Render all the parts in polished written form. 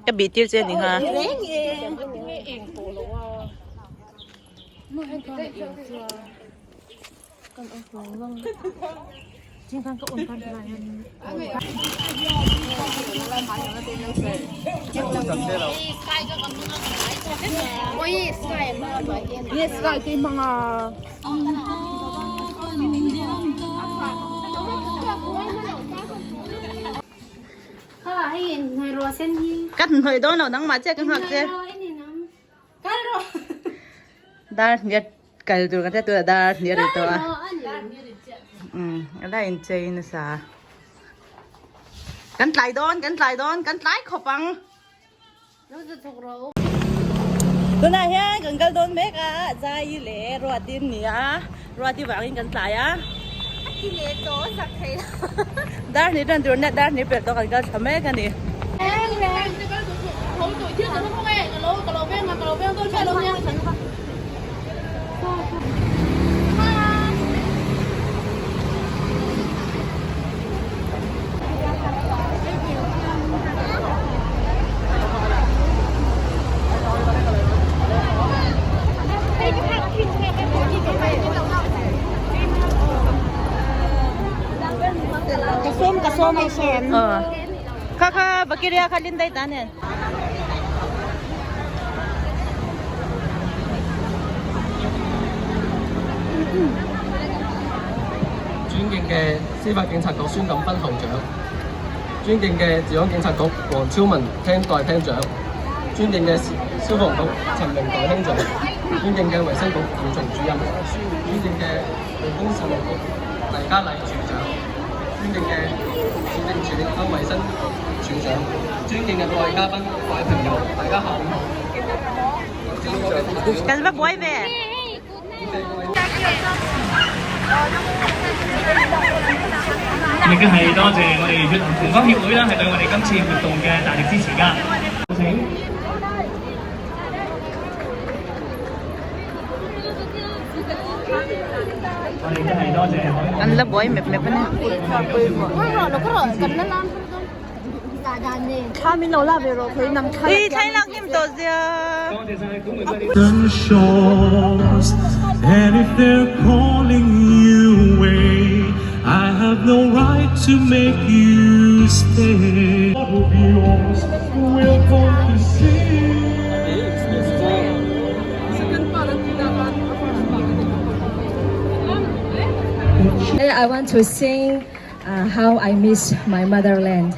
Ka bih tir che ni kha. Ka hnawih dawn lo nangmah chiah ka nghak che. Dar hniat kal tur kan hriat tur a dar hniat ri tawh a. Umm a la inchei nasa. Kan tlai dawn kan tlai dawn kan tlai khawp ang. Tunah hian kan kal dawn mek a Zai leh Ruati an ni a Ruati vangin kan tlai a. Dar hnih tan tur nia dar hnih pelh tawh kan kal thla mek a ni. Kha kha bakiria kha lin dai ta nen. 尊敬嘅司法警察局孫錦斌校長，尊敬嘅治安警察局黃超文廳代廳長，尊敬嘅消防局陳明代廳長，尊敬嘅衛生局姚松主任，尊敬嘅勞工事務局黎嘉禮處長，尊敬嘅市政署歐衛生處長，尊敬嘅各位嘉賓、各位朋友，大家下午好。 Kan va buai ve. 亦都係多謝我哋越南同鄉協會啦，係對我哋今次活動嘅大力支持㗎。請。我哋都係多謝海 An la buai mep mep a ni. Ih thlai lak hnim tawh zia. 多謝晒管會貴。 shores. And if they're calling you away, I have no right to make you stay. What will be yours will come to see. I want to sing how I miss my motherland.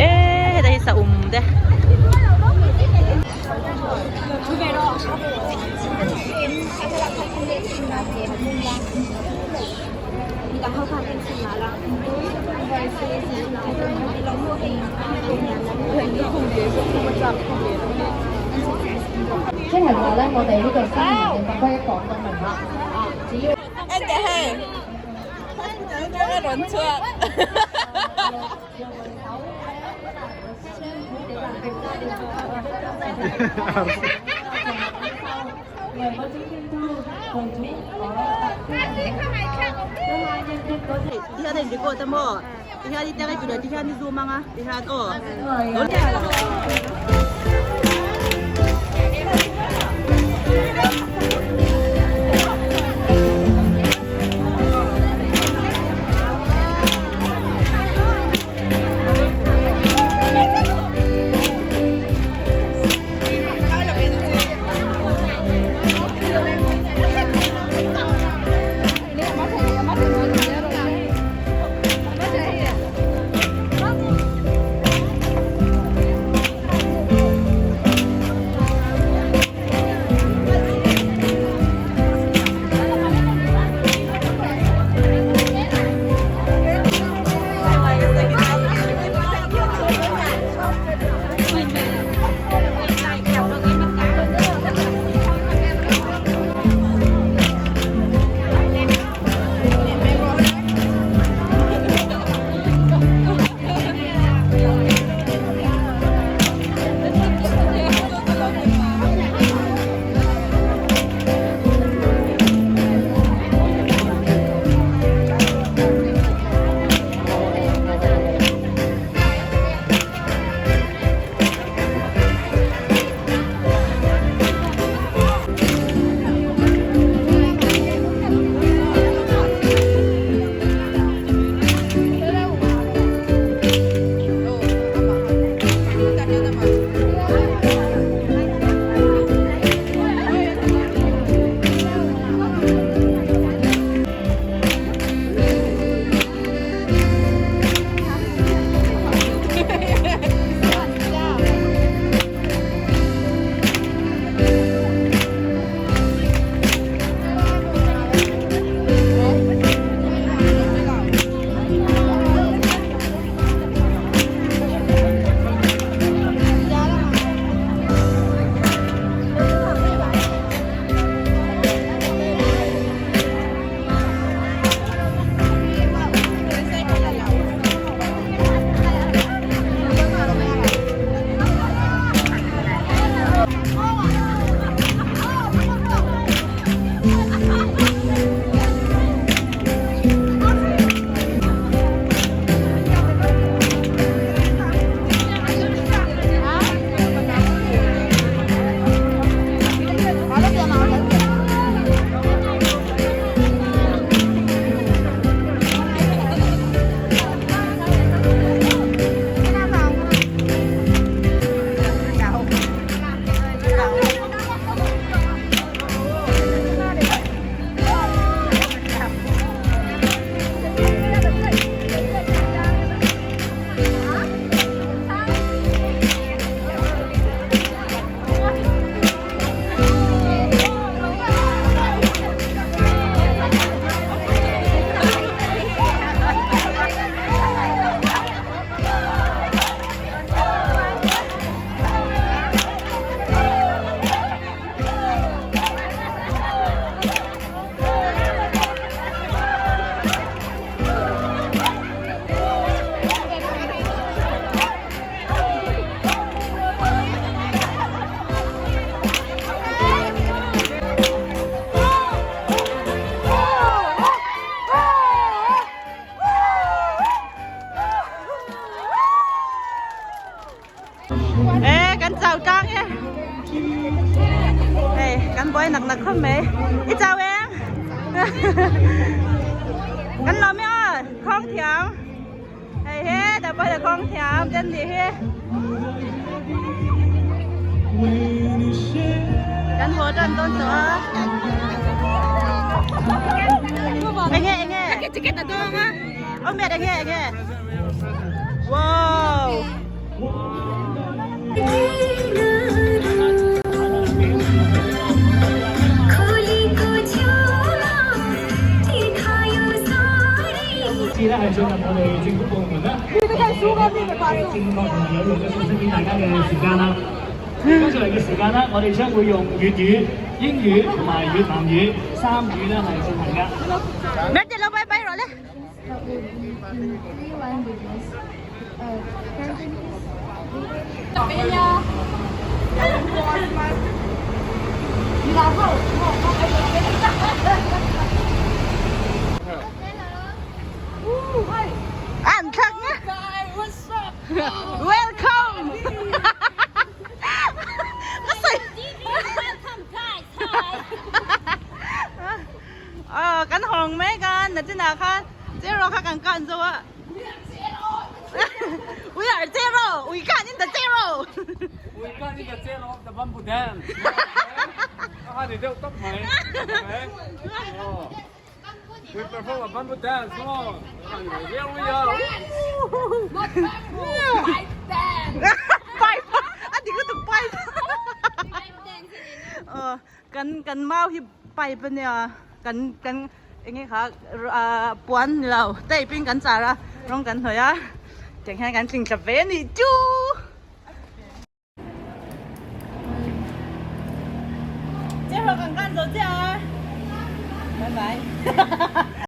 E heta hi saum te. 即係話咧，我哋呢個新行政法規講到明啦，啊，只要。 En teh hei. Ka rawn chhuak. Tihian a in record a maw? Tihian i teng a tih tihian i zoom ang a tihian aw. Kan buai nak nak khawp mai. I chau em? Kan lawm e aw, khawng thiam. Hei he, dah pawh hi khawng thiam ten nih hi. Kan haw tan dawn tawh a. Enge enge? Ticket a dawng a. Awm bet enge enge? Wow. 次咧係進入我哋政府部門啦，正確同埋有用嘅信息俾大家嘅時間啦。跟住嚟嘅時間啦，我哋將會用粵語、英語同埋越南語三語咧係進行㗎。 Mẹ lo bye bye rồi đấy. Three languages. Cantonese, Ăn thật nhá. Welcome. Nó xì. Ờ, cánh hòn mấy con, là thế nào con? Zero khác càng con rồi ạ. We are zero. We got in the zero. We got in the zero of the bamboo dance. Hai thì đều tóc mày. We perform a bamboo dance. Come on. Here we are. Pipe. À, thì cứ tục pipe. Ờ, kan kan mau hi pipe nè, kan kan enge kha puan ni lo tape in kan char a rawng kan hnawih a tiang hian kan tling tla ve a nih chu. Bye bye.